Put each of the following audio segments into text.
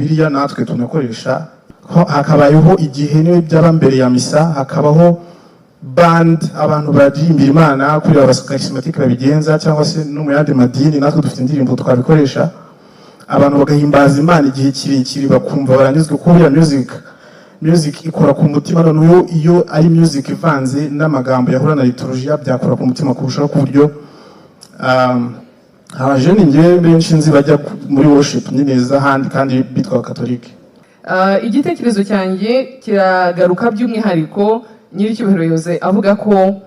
Bibiliya natwe tunakoresha. Hakabayeho igihe, niyo byaba mbere ya misa, hakabaho band, abantu baririmbira Imana kuri abacharismatique babigenza, cyangwa se no mu yandi madini natwe dufite indirimbo twabikoresha, abantu bagahimbaza Imana igihe kirekire, bakumva baranyuzwe, kuko buriya music ikora ku mutima. Noneho iyo ari music ivanze n'amagambo yahura na liturujia, byakora ku mutima kurushaho, ku buryo abajene ngewe benshi nzi bajya muri worship nyine z'ahandi kandi bitwa Katolike. Igitekerezo cyanjye kiragaruka by'umwihariko Nyiricyubahiro Yoze avuga ko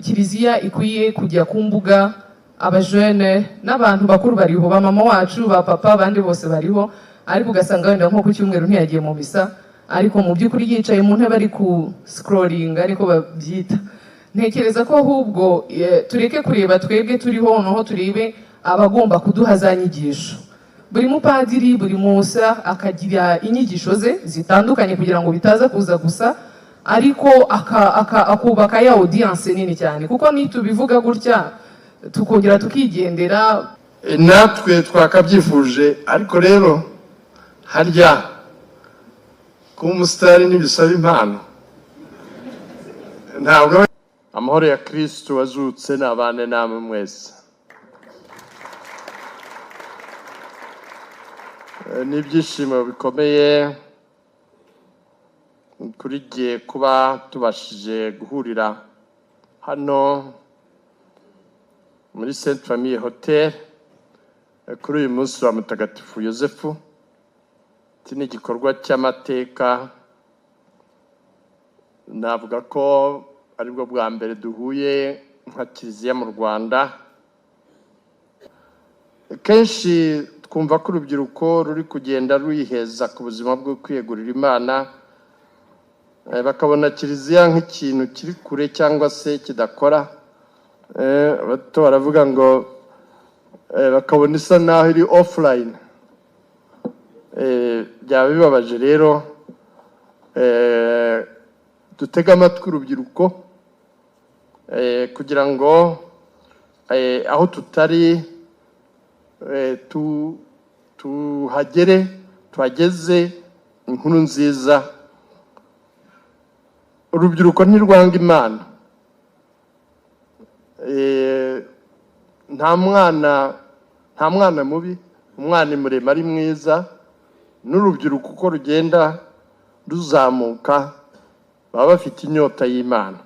Kiliziya ikwiye kujya ku mbuga. Abajene n'abantu bakuru bariho, ba mama wacu, ba papa, abandi bose bariho, ariko ugasanga wenda nko ku cyumweru ntiyagiye mu misa, ariko mu by'ukuri yicaye mu ntebe ari ku scrolling, ariko babyita. Ntekereza ko ahubwo tureke kureba twebwe turiho, noneho turebe abagomba kuduha za nyigisho. Buri mupadiri, buri musa akagira inyigisho ze zitandukanye, kugira ngo bitaza kuza gusa, ariko akubaka ya audience nini cyane, kuko nitubivuga gutya tukongera tukigendera. Natwe twakabyifuje, ariko rero harya kuba umusitari ntibisaba impano. Ntabwo amahoro ya Kirisitu wazutse nabane namwe mwese. N'ibyishimo bikomeye kuri jye kuba tubashije guhurira hano muri Sainte Famille Hotel kuri uyu munsi wa Mutagatifu Yozefu. Iki ni igikorwa cy'amateka. Navuga ko aribwo bwa mbere duhuye nka Kiliziya mu Rwanda. Kenshi twumva ko urubyiruko ruri kugenda rwiheza ku buzima bwo kwiyegurira Imana, bakabona Kiliziya nk'ikintu kiri kure cyangwa se kidakora. Bato baravuga ngo bakabona isa naho iri offline. Byaba bibabaje rero. Dutege amatwi urubyiruko kugira ngo aho tutari tuhagere, tuhageze inkuru nziza. Urubyiruko ntirwanga Imana. Nta mwana mubi, umwana imurema ari mwiza. N'urubyiruko uko rugenda ruzamuka baba bafite inyota y'Imana,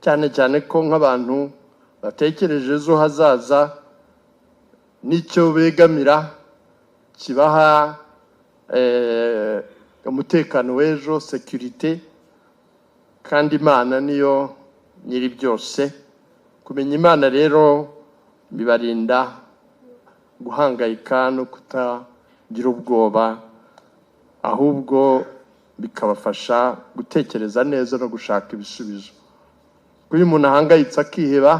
cyane cyane ko nk'abantu batekereje ejo hazaza n'icyo begamira kibaha umutekano w'ejo, sécurité. Kandi Imana niyo nyiri byose. Kumenya Imana rero bibarinda guhangayika no kutagira ubwoba, ahubwo bikabafasha gutekereza neza no gushaka ibisubizo. Kuko iyo umuntu ahangayitse akiheba,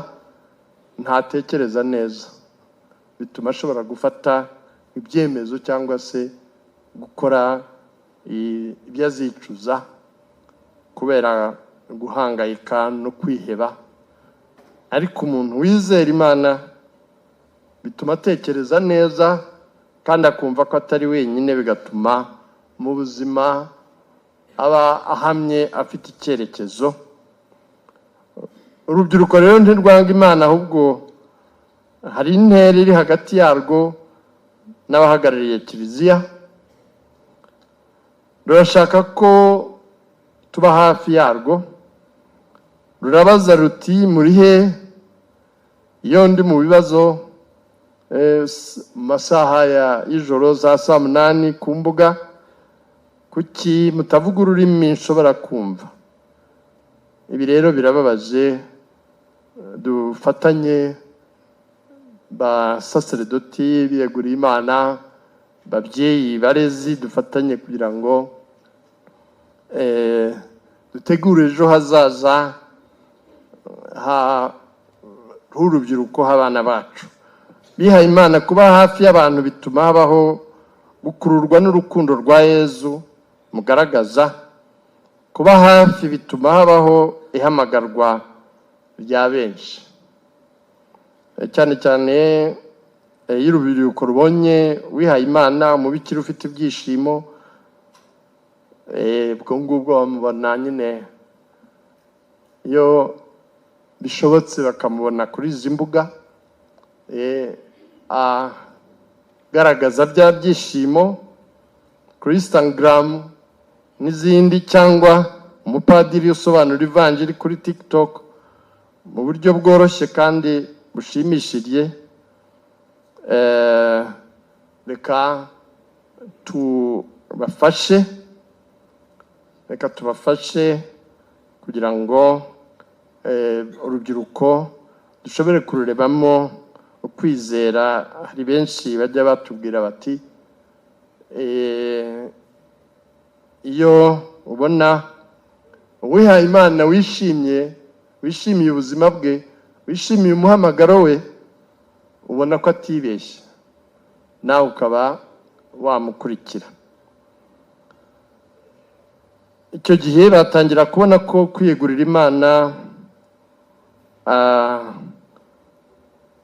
ntatekereza neza, bituma ashobora gufata ibyemezo cyangwa se gukora ibyo azicuza kubera guhangayika no kwiheba. Ariko umuntu wizera Imana bituma atekereza neza kandi akumva ko atari wenyine, bigatuma mu buzima aba ahamye, afite icyerekezo. Urubyiruko rero ntirwanga Imana, ahubwo hari intera iri hagati yarwo n'abahagarariye Kiliziya. Rurashaka ko tuba hafi yarwo. Rurabaza ruti: "Muri he iyo ndi mu bibazo mu masaha y'ijoro za saa 8 ku mbuga? Kuki mutavuga ururimi nshobora kumva?" Ibi rero birababaje. Dufatanye, ba saseredoti biyeguriye Imana, babyeyi barezi, dufatanye kugira ngo dutegure ejo hazaza h'urubyiruko, h'abana bacu bihaye Imana. Kuba hafi y'abantu bituma habaho gukururwa n'urukundo rwa Yezu mugaragaza. Kuba hafi bituma habaho ihamagarwa rya benshi, cyane cyane. Iyo urubyiruko rubonye wihaye Imana, umubikira ufite ibyishimo, ubwo ngubwo bamubona nyine, iyo bishobotse bakamubona kuri izi mbuga agaragaza bya byishimo kuri Instagram n'izindi, cyangwa umupadiri usobanura ivanjiri kuri TikTok mu buryo bworoshye kandi bushimishije. Reka tubafashe, reka tubafashe kugira ngo urubyiruko dushobore kururebamo ukwizera. Hari benshi bajya batubwira bati iyo ubona uwihaye Imana wishimye, wishimiye ubuzima bwe, wishimiye umuhamagaro we, ubona ko atibeshye, nawe ukaba wamukurikira. Icyo gihe batangira kubona ko kwiyegurira Imana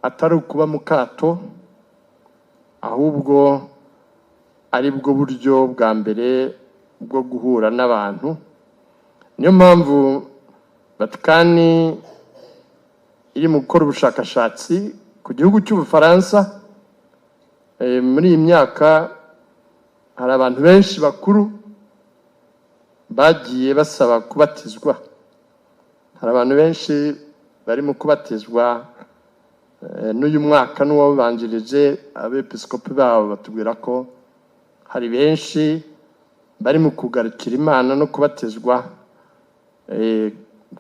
atari ukuba mu kato, ahubwo ari bwo buryo bwa mbere bwo guhura n'abantu. Niyo mpamvu Vatikani iri mu gukora ubushakashatsi ku gihugu cy'Ubufaransa. Muri iyi myaka hari abantu benshi bakuru bagiye basaba kubatizwa, hari abantu benshi barimo kubatizwa n'uyu mwaka n'uwabanjirije. Abepiskopi babo batubwira ko hari benshi bari mu kugarukira Imana no kubatizwa,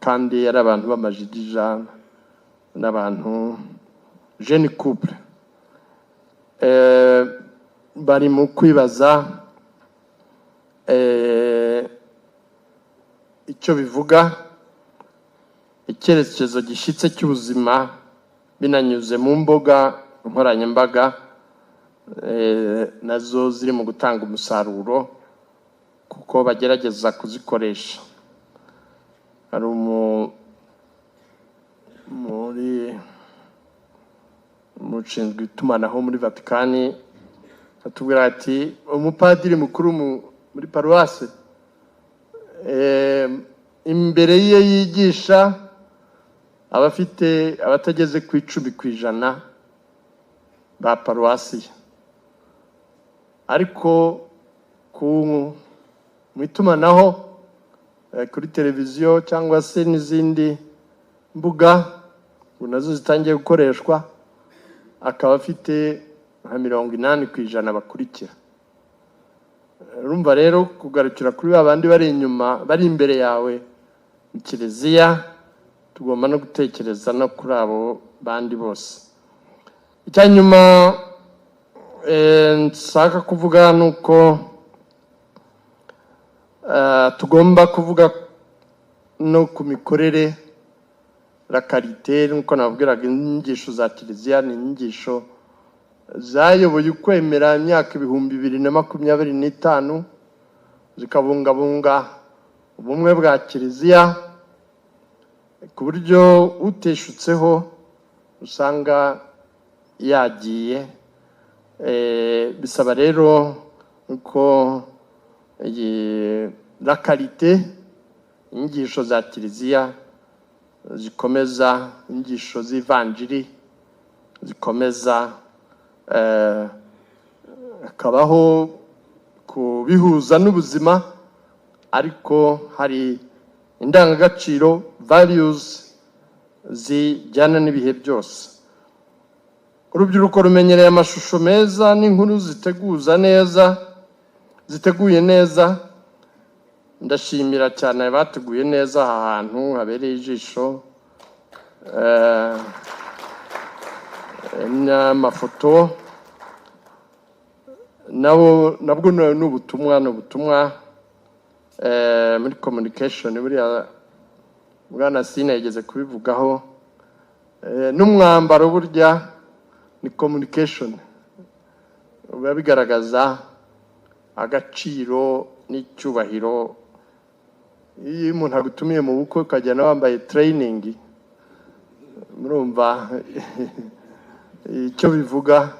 kandi ari abantu b'amajigija n'abantu jeune couple bari mu kwibaza icyo bivuga icyerekezo gishyitse cy'ubuzima, binanyuze mu mbuga nkoranyambaga nazo ziri mu gutanga umusaruro kuko bagerageza kuzikoresha. Hari muri mushinzwe itumanaho muri Vatikani atubwira ati umupadiri mukuru muri paruwase imbere ye yigisha abafite abatageze ku 10% ba paruwasi, ariko mu itumanaho kuri televiziyo cyangwa se n'izindi mbuga ubu nazo zitangiye gukoreshwa, akaba afite nka 80% bakurikira. Urumva rero kugarukira kuri ba bandi bari inyuma, bari imbere yawe mu kiliziya, tugomba no gutekereza no kuri abo bandi bose. Icya nyuma nshaka kuvuga ni uko tugomba kuvuga no ku mikorere, la qualité. Nk'uko nababwiraga, inyigisho za kiliziya ni inyigisho zayoboye ukwemera imyaka 2025, zikabungabunga ubumwe bwa kiliziya ku buryo uteshutseho usanga yagiye. Bisaba rero ko iyi la qualité, inyigisho za kiliziya zikomeza, inyigisho z'ivanjiri zikomeza, hakabaho kubihuza n'ubuzima, ariko hari indangagaciro, values, zijyana n'ibihe byose. Urubyiruko rumenyereye amashusho meza n'inkuru ziteguza neza, ziteguye neza. Ndashimira cyane abateguye neza aha hantu habereye ijisho, n'amafoto nabo nabwo ni ubutumwa, ni ubutumwa muri communication. Buriya bwana Sina yigeze kubivugaho, n'umwambaro burya ni communication, biba bigaragaza agaciro n'icyubahiro. Iyo umuntu agutumiye mu bukwe ukagenda wambaye training, murumva icyo bivuga.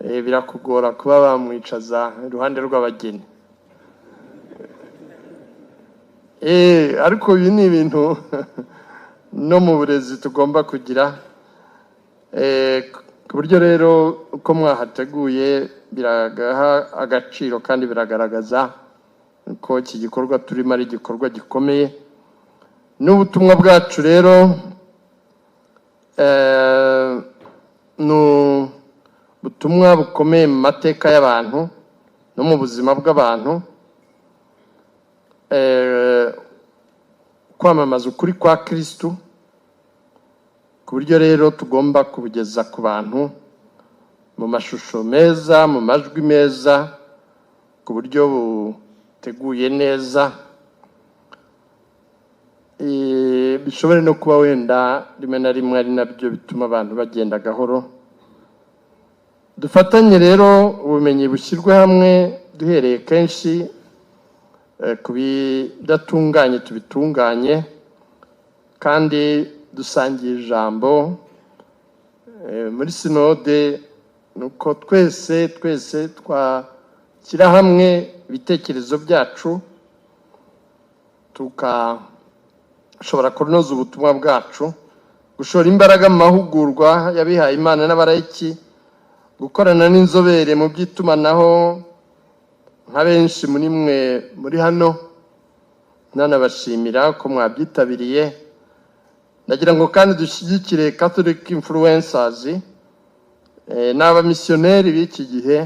Birakugora kuba bamwicaza iruhande rw'abageni. Ariko ibi ni ibintu no mu burezi tugomba kugira, ku buryo rero uko mwahateguye biragaha agaciro kandi biragaragaza ko iki gikorwa turimo ari igikorwa gikomeye. N'ubutumwa bwacu rero ni ubutumwa bukomeye mu mateka y'abantu no mu buzima bw'abantu, kwamamaza ukuri kwa Kristu, ku buryo rero tugomba kubugeza ku bantu mu mashusho meza, mu majwi meza, ku buryo buteguye neza. Bishobore no kuba wenda rimwe na rimwe ari nabyo bituma abantu bagenda gahoro. Dufatanye rero ubumenyi bushyirwe hamwe, duhereye kenshi ku bidatunganye tubitunganye, kandi dusangiye ijambo. Muri sinode nuko twese twese twashyira hamwe ibitekerezo byacu, tukashobora kunoza ubutumwa bwacu, gushora imbaraga mu mahugurwa y'abihaye Imana n'abarayiki, gukorana n'inzobere mu by'itumanaho nka benshi muri mwe muri hano, nanabashimira ko mwabyitabiriye. Ndagira ngo kandi dushyigikire Catholic influencers, n'abamisiyoneri b'iki gihe,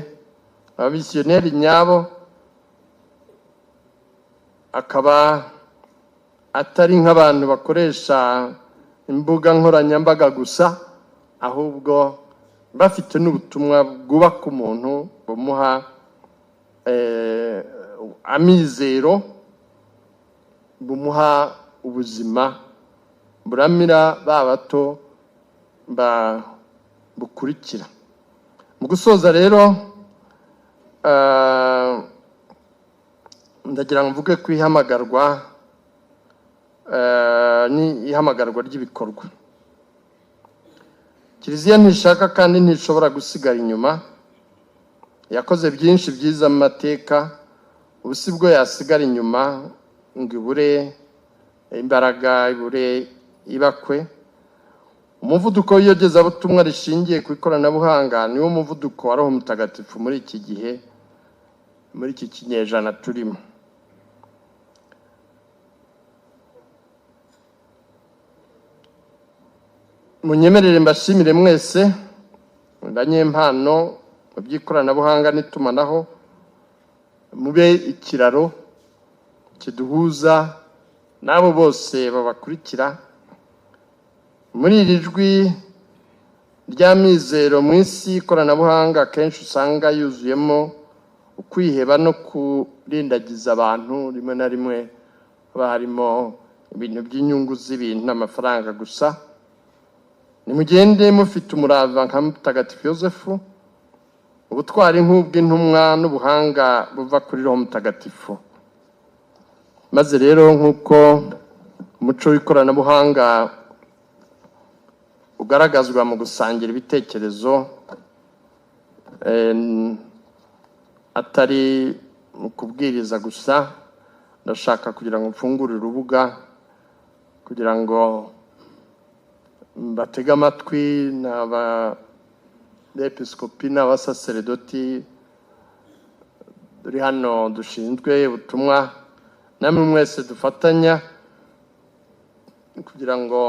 abamisiyoneri nyabo, akaba atari nk'abantu bakoresha imbuga nkoranyambaga gusa, ahubwo bafite n'ubutumwa bwubaka umuntu, bumuha amizero, bumuha ubuzima buramira ba bato bukurikira. Mu gusoza rero, ndagira ngo mvuge ku ihamagarwa, ni ihamagarwa ry'ibikorwa. Kiliziya ntishaka kandi ntishobora gusigara inyuma. Yakoze byinshi byiza mu mateka, ubu si bwo yasigara inyuma ngo ibure imbaraga, ibure ibakwe. Umuvuduko w'iyogezabutumwa rishingiye ku ikoranabuhanga niwo muvuduko wa Roho Mutagatifu muri iki gihe, muri iki kinyejana turimo. Munyemerere mbashimire mwese banyempano mu by'ikoranabuhanga n'itumanaho, mube ikiraro kiduhuza n'abo bose babakurikira. Muri iri jwi ry'amizero mu isi ikoranabuhanga akenshi usanga yuzuyemo ukwiheba no kurindagiza abantu, rimwe na rimwe haba harimo ibintu by'inyungu z'ibintu n'amafaranga gusa. Nimugende mufite umurava nka Mutagatifu Yozefu, ubutwari nk'ubw'intumwa n'ubuhanga buva kuri Roho Mutagatifu. Maze rero nk'uko umuco w'ikoranabuhanga ugaragazwa mu gusangira ibitekerezo, atari mu kubwiriza gusa, ndashaka kugira ngo mfungure urubuga kugira ngo mbatege amatwi n'abepiskopi n'abasaseredoti turi hano dushinzwe ubutumwa, namwe mwese dufatanya kugira ngo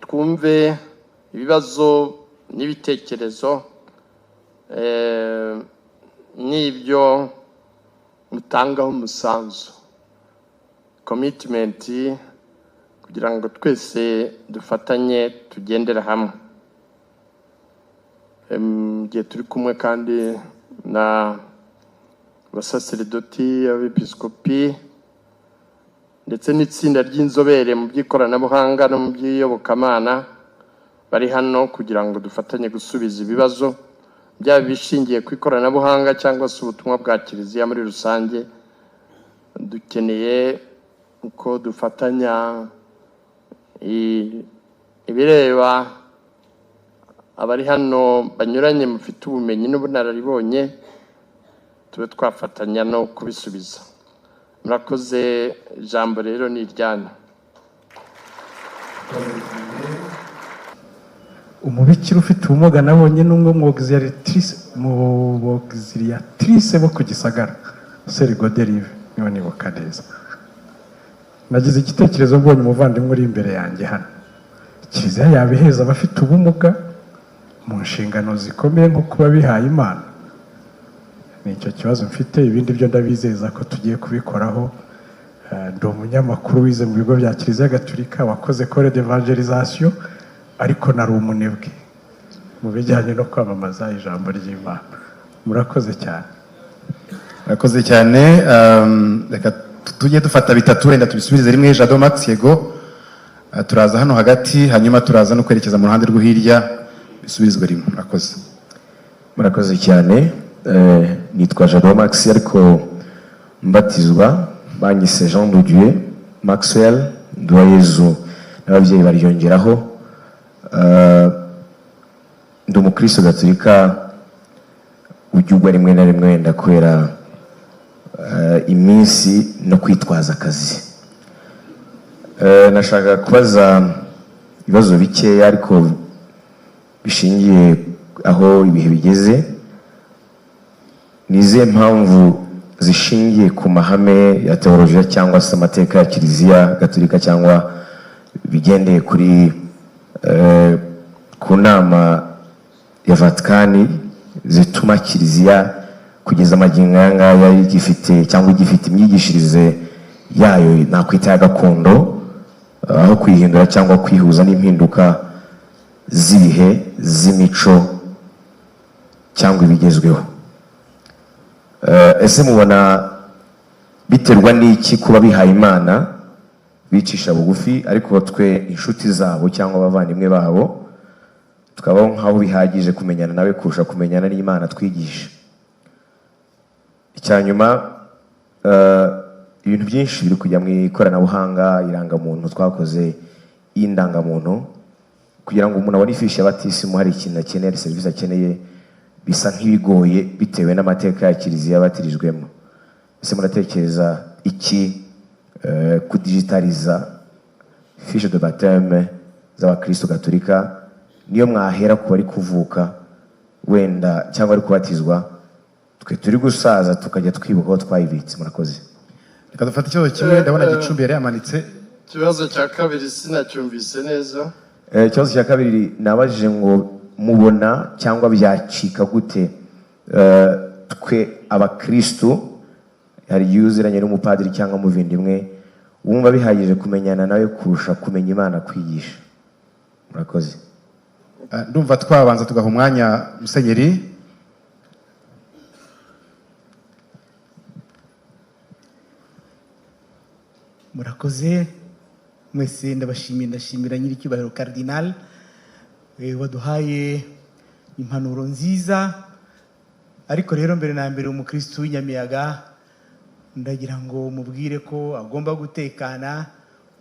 twumve ibibazo n'ibitekerezo n'ibyo mutangaho umusanzu, commitment, kugira ngo twese dufatanye tugendere hamwe. Igihe turi kumwe kandi na abasaseredoti, abepiskopi ndetse n'itsinda ry'inzobere mu by'ikoranabuhanga no mu by'iyobokamana bari hano kugira ngo dufatanye gusubiza ibibazo byaba ibishingiye ku ikoranabuhanga cyangwa se ubutumwa bwa Kiliziya muri rusange. Dukeneye uko dufatanya ibireba Abari hano banyuranye mufite ubumenyi n'ubunararibonye, tube twafatanya no kubisubiza. Murakoze. Ijambo rero ni iryanyu. Umubikira ufite ubumuga nabonye n'umwe mu auxiliatrice bo ku Gisagara, Sœur Godelive, niba nibuka neza. Nagize igitekerezo mbonye umuvandimwe uri imbere yanjye hano: Kiliziya yabiheza abafite ubumuga mu nshingano zikomeye nko kuba bihaye Imana? Ni icyo kibazo mfite. Ibindi byo ndabizeza ko tugiye kubikoraho. Ndi umunyamakuru wize mu bigo bya Kiliziya Gatulika, wakoze école d'évangélisation, ariko nari umunebwe mu bijyanye no kwamamaza ijambo ry'Imana. Murakoze cyane. Murakoze cyane. Reka tujye dufata bitatu, wenda tubisubize rimwe. Jado Max, yego. Turaza hano hagati, hanyuma turaza no kwerekeza mu ruhande rwo hirya, bisubirizwe rimwe. Murakoze. Murakoze cyane. Nitwa Jado Max, ariko mbatizwa banyise Jean de Dieu Maxwell Nduwayezu, n'ababyeyi baryongeraho. Ndi umukristo gatolika ujya ugwa rimwe na rimwe, wenda kubera iminsi no kwitwaza akazi. Nashaka kubaza ibibazo bikeya, ariko bishingiye aho ibihe bigeze. Ni izihe mpamvu zishingiye ku mahame ya teolojiya cyangwa se amateka ya Kiliziya Gatolika, cyangwa bigendeye kuri ku nama ya Vatikani, zituma Kiliziya kugeza amagingo aya ngaya igifite cyangwa igifite imyigishirize yayo nakwita ya gakondo, aho kuyihindura cyangwa kwihuza n'impinduka z'ibihe, z'imico cyangwa ibigezweho? Ese mubona biterwa n'iki kuba bihaye Imana bicisha bugufi, ariko twe inshuti zabo cyangwa abavandimwe babo tukabaho nk'aho bihagije kumenyana nawe kurusha kumenyana n'Imana twigisha? Icya nyuma, ibintu byinshi biri kujya mu ikoranabuhanga, irangamuntu twakoze, y'indangamuntu, kugira ngo umuntu abone ifishi ya batisimu, hari ikintu akeneye, hari serivisi akeneye, bisa nk'ibigoye bitewe n'amateka ya kiliziya batirijwemo. Ese muratekereza iki kudigitaliza fiche de baptême z'abakristo gatolika? Niyo mwahera ku bari kuvuka wenda cyangwa ari kubatizwa, twe turi gusaza tukajya twibuka aho twayibitse. Murakoze. Reka dufate ikibazo kimwe. Ndabona Gicumbi yari yamanitse. Ikibazo cya kabiri sinacyumvise neza. Ikibazo cya kabiri nabajije ngo mubona cyangwa byacika gute twe abakristu, hari igihe uziranye n'umupadiri cyangwa umuvandimwe, wumva bihagije kumenyana nawe kurusha kumenya Imana kwigisha? Murakoze. Ndumva twabanza tugaha umwanya musenyeri. Murakoze mwese, ndabashimiye. Ndashimira nyiricyubahiro Cardinal waduhaye impanuro nziza. Ariko rero, mbere na mbere, umukristu w'inyamiyaga ndagira ngo mubwire ko agomba gutekana.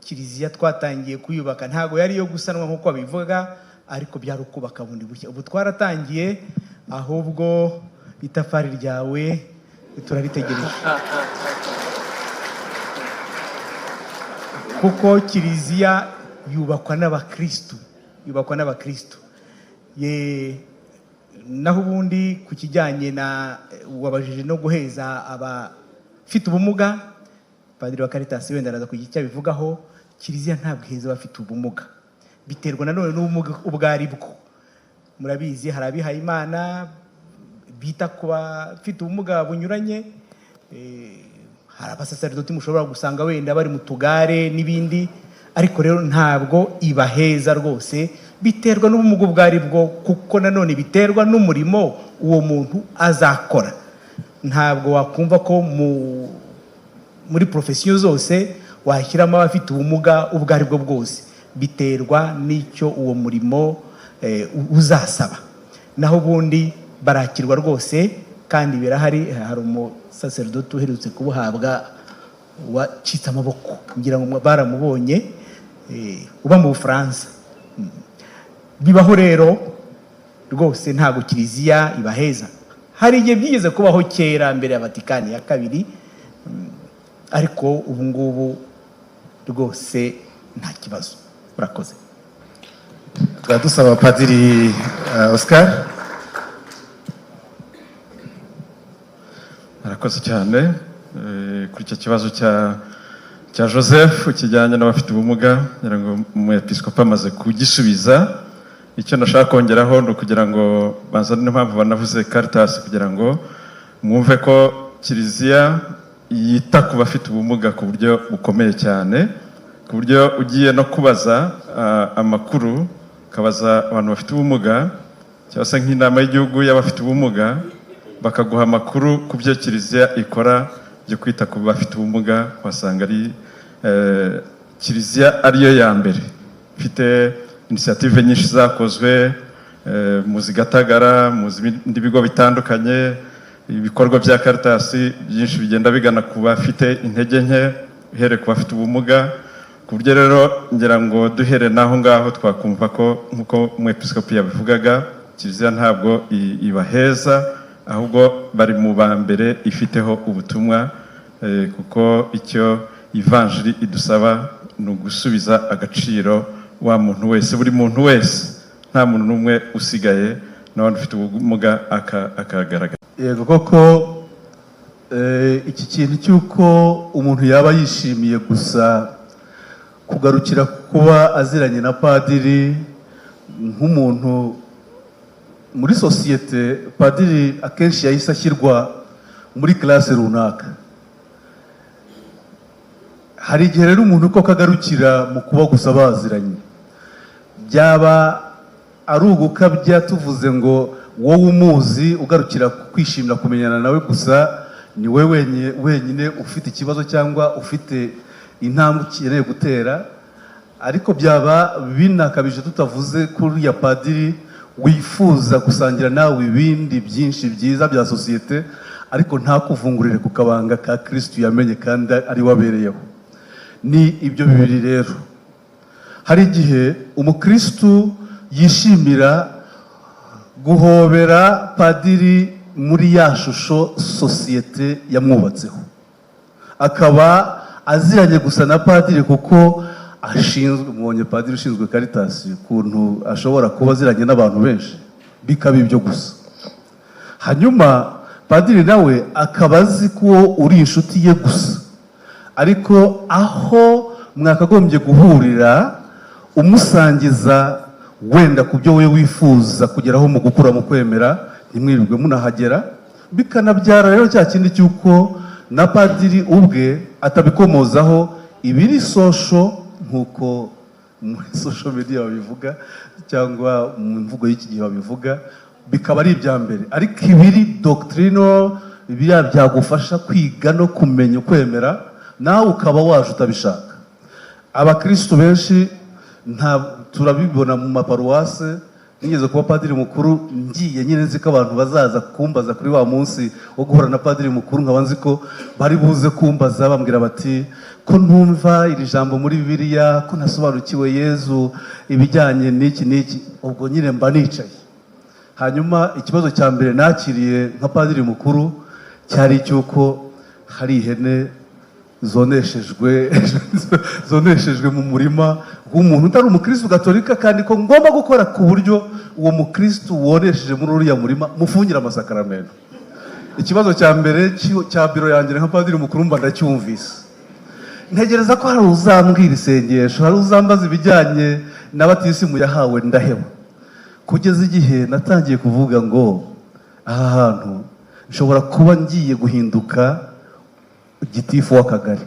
Kiliziya twatangiye kuyubaka, ntabwo yari iyo gusanwa nk'uko babivuga, ariko byari ukubaka bundi bushya. Ubu twaratangiye, ahubwo itafari ryawe turaritegereje, kuko kiliziya yubakwa n'abakristu, yubakwa n'abakristu ye. Naho ubundi ku kijyanye na wabajije no guheza abafite ubumuga, padiri wa Caritas wenda araza kugira icyo abivugaho. Kiliziya ntabwo iheza abafite ubumuga, biterwa nanone n'ubumuga ubwo ari bwo. Murabizi, hari abihaye Imana bita ku bafite ubumuga bunyuranye, hari abasaseridoti mushobora gusanga wenda bari mu tugare n'ibindi, ariko rero ntabwo ibaheza rwose. Biterwa n'ubumuga ubwo ari bwo, kuko nanone biterwa n'umurimo uwo muntu azakora. Ntabwo wakumva ko muri profession zose washyiramo abafite ubumuga ubwo ari bwo bwose. Biterwa n'icyo uwo murimo uzasaba. Naho ubundi barakirwa rwose, kandi birahari. Hari umusaseridoti uherutse kubuhabwa wacitse amaboko, ngira ngo baramubonye, uba mu Bufaransa. Bibaho rero. Rwose ntabwo Kiliziya ibaheza. Hari igihe byigeze kubaho kera mbere ya Vatikani ya kabiri, ariko ubu ngubu rwose nta kibazo. Urakoze. Tukaba dusaba Padiri Oscar. Arakoze cyane kuri icyo kibazo cya Joseph kijyanye n'abafite ubumuga, ngira ngo umwepiskopi amaze kugisubiza. Icyo nashaka kongeraho ni ukugira ngo banzane n'impamvu banavuze Caritas, kugira ngo mwumve ko Kiliziya yita ku bafite ubumuga ku buryo bukomeye cyane, ku buryo ugiye no kubaza amakuru, ukabaza abantu bafite ubumuga cyangwa se nk'inama y'igihugu y'abafite ubumuga, bakaguha amakuru ku byo Kiliziya ikora byo kwita ku bafite ubumuga, wasanga ari Kiliziya ariyo ya mbere ifite inisiyative nyinshi zakozwe muzi Gatagara, muzi ibindi bigo bitandukanye, ibikorwa bya Caritas byinshi bigenda bigana ku bafite intege nke, uhereye ku bafite ubumuga. Ku buryo rero ngira ngo duhere n'aho ngaho twakumva ko nk'uko umwepiskopi yabivugaga, Kiliziya ntabwo ibaheza, ahubwo bari mu ba mbere ifiteho ubutumwa, kuko icyo ivanjiri idusaba ni ugusubiza agaciro wa muntu wese, buri muntu wese, nta muntu n'umwe usigaye, n'abandi ufite ubumuga akagaragara. Yego koko, iki kintu cy'uko umuntu yaba yishimiye gusa kugarukira kuba aziranye na padiri nk'umuntu muri sosiyete, padiri akenshi yahise ashyirwa muri classe runaka. Hari igihe rero umuntu koko agarukira mu kuba gusa baziranye, byaba ari ugukabya tuvuze ngo wowe umuzi ugarukira kwishimira kumenyana nawe gusa, ni we wenyine ufite ikibazo cyangwa ufite intambwe ukeneye gutera. Ariko byaba binakabije tutavuze kuri ya padiri wifuza gusangira nawe ibindi byinshi byiza bya sosiyete, ariko ntakuvungurire ku kabanga ka Kristu yamenye kandi ari we abereyeho. Ni ibyo bibiri rero. Hari igihe umukristu yishimira guhobera padiri muri ya shusho sosiyete yamwubatseho, akaba aziranye gusa na padiri kuko ashinzwe, mubonye padiri ushinzwe Caritas ukuntu ashobora kuba aziranye n'abantu benshi, bikaba ibyo gusa. Hanyuma padiri nawe akaba azi ko uri inshuti ye gusa, ariko aho mwakagombye guhurira umusangiza wenda ku byo we wifuza kugeraho mu gukura mu kwemera, ntimwirirwe munahagera. Bikanabyara rero cya kindi cy'uko na padiri ubwe atabikomozaho, ibiri social nk'uko muri social media babivuga cyangwa mu mvugo y'iki gihe babivuga, bikaba ari ibya mbere. Ariko ibiri doctrinal, biriya byagufasha kwiga no kumenya ukwemera, nawe ukaba waje utabishaka. Abakristu benshi nta turabibona mu maparuwase. Nigeze kuba padiri mukuru, ngiye nyine nzi ko abantu bazaza kumbaza kuri wa munsi wo guhura na padiri mukuru, nkaba nzi ko bari buze kumbaza bambwira bati ko ntumva iri jambo muri Bibiliya, ko ntasobanukiwe Yezu ibijyanye n'iki n'iki. Ubwo nyine mba nicaye. Hanyuma ikibazo cya mbere nakiriye nka padiri mukuru cyari icy'uko hari ihene zoneshejwe mu murima w'umuntu utari umukristu gatolika, kandi ko ngomba gukora ku buryo uwo mukristu wonesheje muri uriya murima mufungira amasakaramentu. Ikibazo cya mbere cya biro yanjye nka padiri mukuru mba ndacyumvise, ntegereza ko hari uzambwira isengesho, hari uzambaza ibijyanye na batisimu yahawe, ndaheba. Kugeza igihe natangiye kuvuga ngo aha hantu nshobora kuba ngiye guhinduka gitifu w'akagari,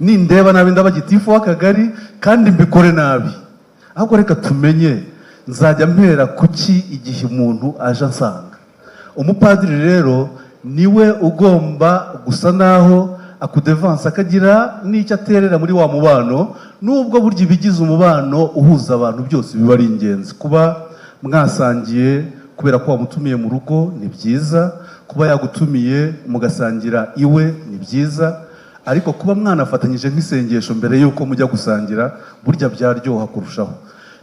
nindeba nabi ndaba gitifu w'akagari kandi mbikore nabi. Ahubwo reka tumenye nzajya mpera kuki igihe umuntu aje ansanga. Umupadiri rero niwe ugomba gusa naho akudevansa, akagira n'icyo aterera muri wa mubano, nubwo burya ibigize umubano uhuza abantu byose biba ari ingenzi. Kuba mwasangiye kubera ko wamutumiye mu rugo ni byiza, kuba yagutumiye mugasangira iwe ni byiza, ariko kuba mwanafatanyije nk'isengesho mbere y'uko mujya gusangira burya byaryoha kurushaho.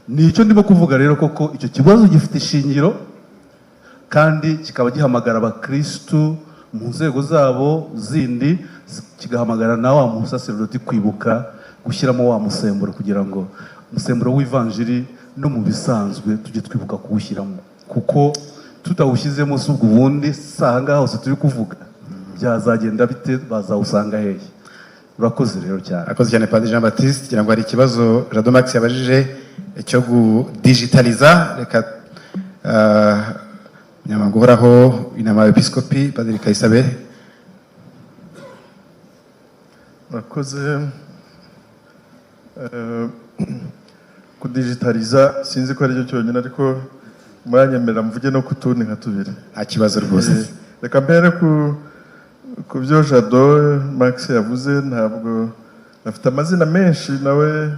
Ni icyo ndimo kuvuga rero, koko icyo kibazo gifite ishingiro kandi kikaba gihamagara abakirisitu mu nzego zabo zindi, kigahamagara na wa musaserodoti kwibuka gushyiramo wa musemburo, kugira ngo umusemburo w'ivanjiri no mu bisanzwe tujye twibuka kuwushyiramo, kuko tutawushyizemo si ubwo ubundi si aha ngaha hose turi kuvuga byazagenda bite? Bazawusanga hehe? Urakoze rero cyane. Akoze cyane, Padiri Jean Baptiste. Kugira ngo hari ikibazo Jado Max yabajije cyo gudigitaliza, reka umunyamabanga uhoraho inama y'Abepiskopi, Padiri Kayisabe. Murakoze. Kudigitaliza sinzi ko aricyo cyonyine, ariko muranyemerera mvuge no ku tundi nka tubiri. Nta kibazo rwose. Reka mpere ku byo Jado Max yavuze. Ntabwo afite amazina menshi, nawe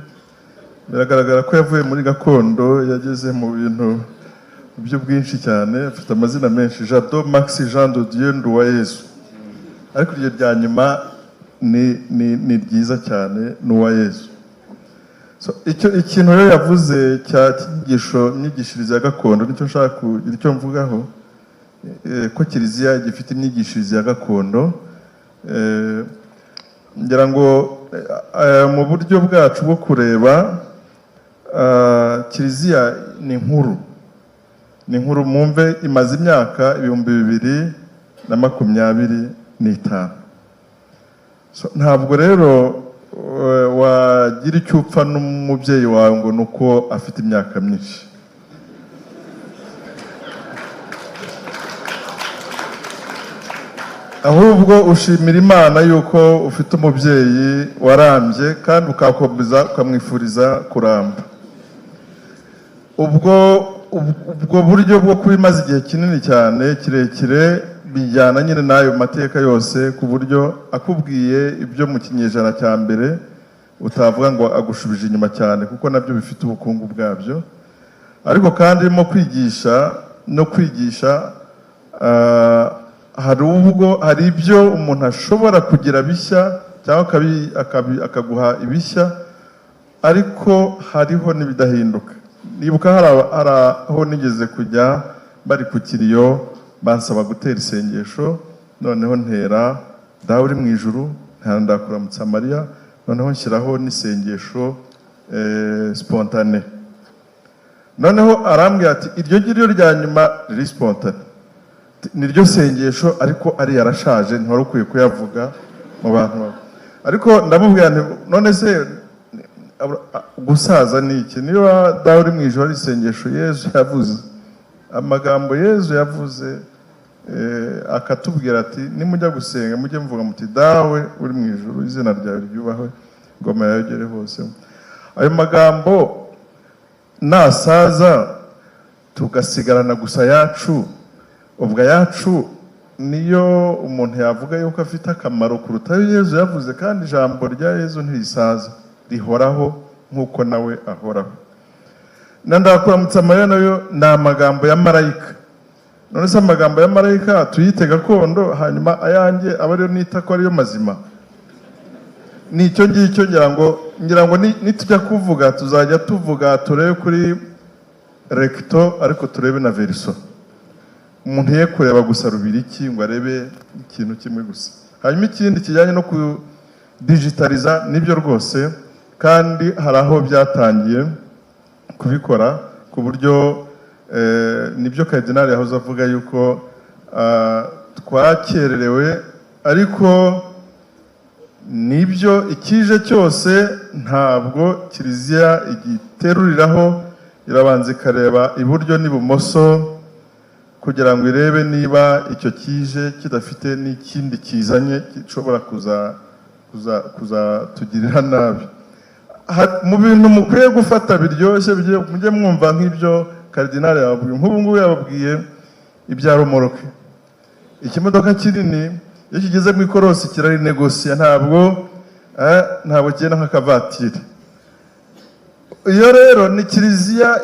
biragaragara ko yavuye muri gakondo yageze mu bintu by'ubwinshi cyane. Afite amazina menshi: Jado Max Jean de Dieu Nduwayezu. Ariko iryo rya nyuma ni ryiza cyane, ni Uwayezu. So, icyo ikintu rero yavuze cya cyigisho myigishirize ya gakondo, nicyo nshaka kugira icyo mvugaho, ko kiliziya gifite imyigishirize ya gakondo. Ngira ngo mu buryo bwacu bwo kureba, kiliziya ni nkuru, ni nkuru. Mwumve, imaze imyaka 2025. So, ntabwo rero wagira icyo upfa n'umubyeyi wawe ngo ni uko afite imyaka myinshi. Ahubwo ushimira Imana yuko ufite umubyeyi warambye, kandi ukakomeza ukamwifuriza kuramba. Ubwo buryo bwo kuba imaze igihe kinini cyane kirekire bijyana nyine n'ayo mateka yose, ku buryo akubwiye ibyo mu kinyejana cya mbere utavuga ngo agushubije inyuma cyane, kuko nabyo bifite ubukungu bwabyo. Ariko kandi irimo kwigisha no kwigisha, hari ubwo hari ibyo umuntu ashobora kugira bishya cyangwa akaguha ibishya, ariko hariho n'ibidahinduka. Nibuka hari aho nigeze kujya bari ku kiriyo, bansaba gutera isengesho, noneho ntera Dawe uri mu ijuru, ntera Ndakuramutsa Mariya, noneho nshyiraho n'isengesho spontane. Noneho arambwira ati: "Iryo ngiryo rya nyuma riri spontane niryo sengesho, ariko ari yarashaje, ntiwari ukwiye kuyavuga mu bantu bawe." Ariko ndamubwira nti: "None se gusaza ni iki? Niba Dawe uri mu ijuru ari isengesho Yezu yavuze, amagambo Yezu yavuze, akatubwira ati: 'Nimujya gusenga mujye muvuga muti: Dawe uri mu ijuru, izina ryawe ryubahwe, ingoma yawe igere hose.' Ayo magambo nasaza tugasigarana gusa yacu, ubwo ayacu niyo umuntu yavuga yuko afite akamaro kuruta ayo Yezu yavuze?" Kandi ijambo rya Yezu ntirisaza, rihoraho nk'uko nawe ahoraho. Na Ndakuramutsa Mariya nayo ni amagambo ya marayika. None se amagambo ya marayika tuyite gakondo, hanyuma ayanjye aba ariyo nita ko ariyo mazima? Ni icyo ngicyo. Ngira ngo nitujya kuvuga tuzajya tuvuga turebe kuri recto, ariko turebe na verso. Umuntu ye kureba gusa rubiriki ngo arebe ikintu kimwe gusa. Hanyuma ikindi kijyanye no kudigitaliza, nibyo rwose, kandi hari aho byatangiye kubikora ku buryo nibyo Karidinali yahoze avuga yuko twakererewe, ariko nibyo, ikije cyose ntabwo kiliziya igiteruriraho, irabanza ikareba iburyo n'ibumoso kugira ngo irebe niba icyo kije kidafite n'ikindi kizanye gishobora kuzatugirira nabi. Mu bintu mukwiye gufata biryoshye, mujye mwumva nk'ibyo Karidinali yababwiye. Nk'ubu ngubu yababwiye ibya romoroke. Ikimodoka kinini iyo kigeze mu ikorosi kirarinegosiya, ntabwo kigenda nk'akavatiri. Iyo rero ni kiliziya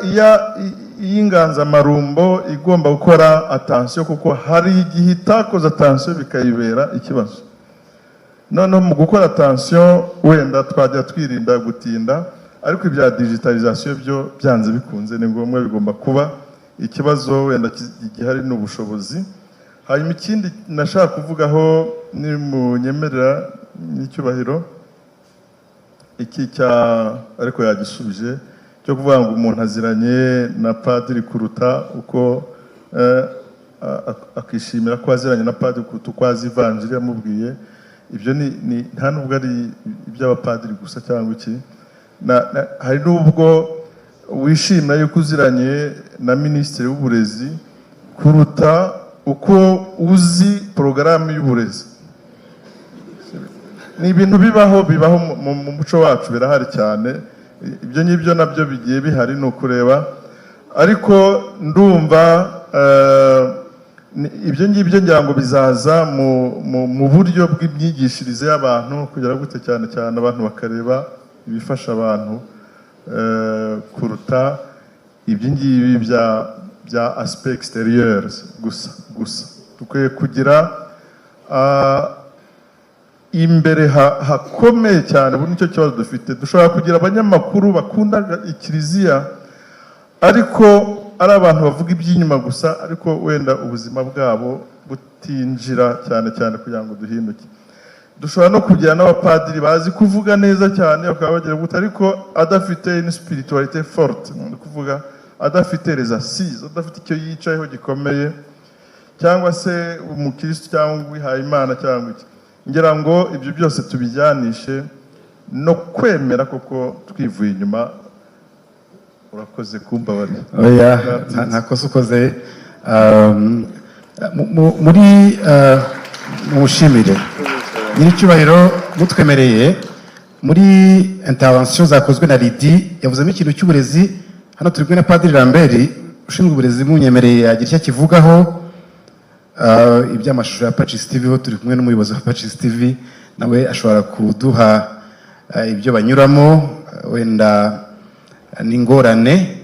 y'inganzamarumbo igomba gukora attention, kuko hari igihe itakoze attention bikayibera ikibazo. Noneho mu gukora attention wenda twajya twirinda gutinda. Ariko ibya digitalisation byo byanze bikunze ni ngombwa, bigomba kuba. Ikibazo wenda gihari ni ubushobozi. Hanyuma ikindi nashaka kuvugaho, ni munyemerera n'icyubahiro, iki cya ariko yagisubije, cyo kuvuga ngo umuntu aziranye na padiri kuruta uko akishimira ko aziranye na padiri kuruta uko azi ivanjiri yamubwiye. Ibyo ni nta nubwo ari iby'abapadiri gusa cyangwa iki. Hari n'ubwo wishimira yuko uziranye na minisitiri w'uburezi kuruta uko uzi porogaramu y'uburezi. Ni ibintu bibaho mu muco wacu, birahari cyane. Ibyo ngibyo nabyo bigiye bihari, ni ukureba. Ariko ndumva ibyo ngibyo ngira ngo bizaza mu buryo bw'imyigishirize y'abantu, kugira gute cyane cyane abantu bakareba ibifasha abantu kuruta ibyo ngibi bya aspect extérieur gusa. Dukwiye kugira imbere hakomeye cyane. Ubu nicyo kibazo dufite. Dushobora kugira abanyamakuru bakunda ikiliziya, ariko ari abantu bavuga iby'inyuma gusa, ariko wenda ubuzima bwabo butinjira cyane cyane kugira ngo duhinduke. Dushobora no kugira n'abapadiri bazi kuvuga neza cyane, bakaba bagira gute, ariko adafite une spiritualité forte, ni ukuvuga adafite les assises, adafite icyo yicayeho gikomeye, cyangwa se umukristo cyangwa uwihaye Imana cyangwa iki. Ngira ngo ibyo byose tubijyanishe no kwemera koko twivuye inyuma. Urakoze kumbabarira. Oya, nta kosa ukoze. Muri mushimire nyiricyubahiro mutwemereye, muri intervention zakozwe na Lydie yavuzemo ikintu cy'uburezi. Hano turi kumwe na Padiri Lambert ushinzwe uburezi, munyemereye yagira icyo akivugaho. Iby'amashusho ya Pacis TV ho turi kumwe n'umuyobozi wa Pacis TV, nawe ashobora kuduha ibyo banyuramo, wenda n'ingorane.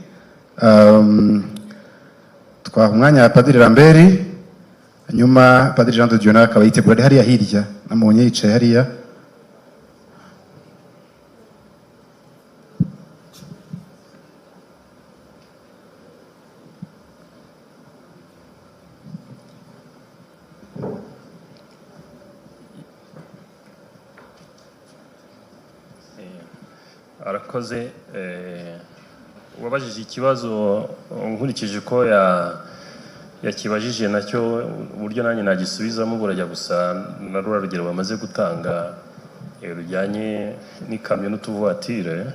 Twaha umwanya wa Padiri Lambert, hanyuma Padiri Jean de Dieu nawe akaba yitegura, ari hariya hirya, namubonye yicaye hariya. Arakoze. Wabajije ikibazo, nkurikije uko yakibajije nacyo uburyo nanjye nagisubizamo burajya gusa na rura rugero bamaze gutanga rujyanye n'ikamyo n'utuvuwatire.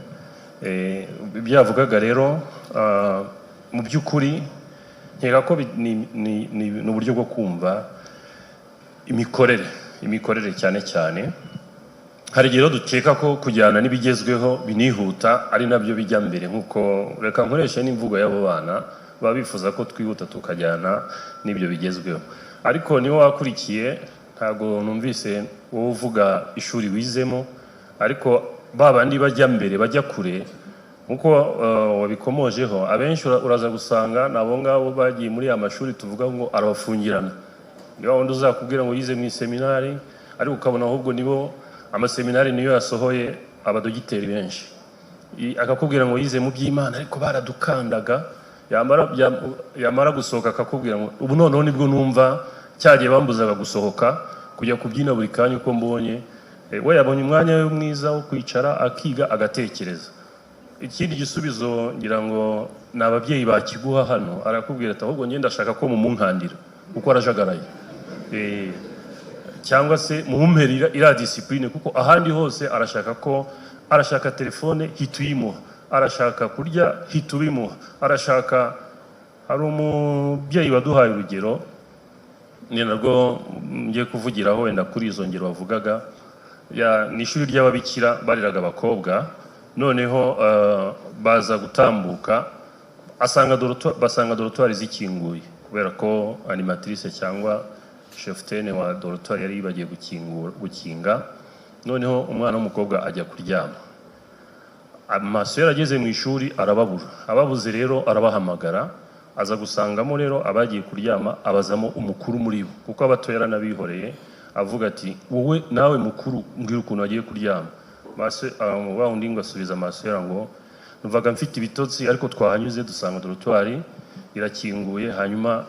Ibyo yavugaga rero, mu by'ukuri nkeka ko ni uburyo bwo kumva imikorere cyane cyane. Hari igihe dukeka ko kujyana n'ibigezweho binihuta ari nabyo bijya mbere, nk'uko reka nkoreshe n'imvugo y'abo bana baba bifuza ko twihuta tukajyana n'ibyo bigezweho. Ariko niba wakurikiye, ntabwo numvise wowe uvuga ishuri wizemo, ariko ba bandi bajya mbere bajya kure nk'uko wabikomojeho, abenshi uraza gusanga ni abo ngabo bagiye muri ya mashuri tuvuga ngo arabafungirana. Niba wundi uzakubwira ngo yize mu iseminari, ariko ukabona ahubwo nibo amaseminari niyo yasohoye abadogiteri benshi. Akakubwira ngo yize mu by'Imana ariko baradukandaga, yamara gusohoka akakubwira ngo ubu noneho nibwo numva cyagiye bambuzaga gusohoka kujya kubyina buri kanya uko mbonye. We yabonye umwanya we mwiza wo kwicara akiga agatekereza. Ikindi gisubizo ngira ngo ni ababyeyi bakiguha hano, arakubwira ati ahubwo njye ndashaka ko mumunkandira kuko arajagaraye, cyangwa se mumpera iriya discipline, kuko ahandi hose arashaka ko arashaka telefone hita uyimuha, arashaka kurya hita ubimuha, arashaka. Hari umubyeyi waduhaye urugero, ni narwo ngiye kuvugiraho wenda kuri izo ngero bavugaga, ni ishuri ry'ababikira bareraga abakobwa, noneho baza gutambuka basanga dorotwari zikinguye, kubera ko animatrice cyangwa cheftaine wa dorotwari yari yibagiye gukinga. Noneho umwana w'umukobwa ajya kuryama, amaso yarageze mu ishuri arababura, ababuze rero arabahamagara, aza gusangamo rero abagiye kuryama, abazamo umukuru muri bo kuko abato yaranabihoreye, avuga ati wowe nawe mukuru mbwira ukuntu agiye kuryama. Wa wundi ngo asubiza masera ngo Numvaga mfite ibitotsi, ariko twahanyuze dusanga dortoir irakinguye, hanyuma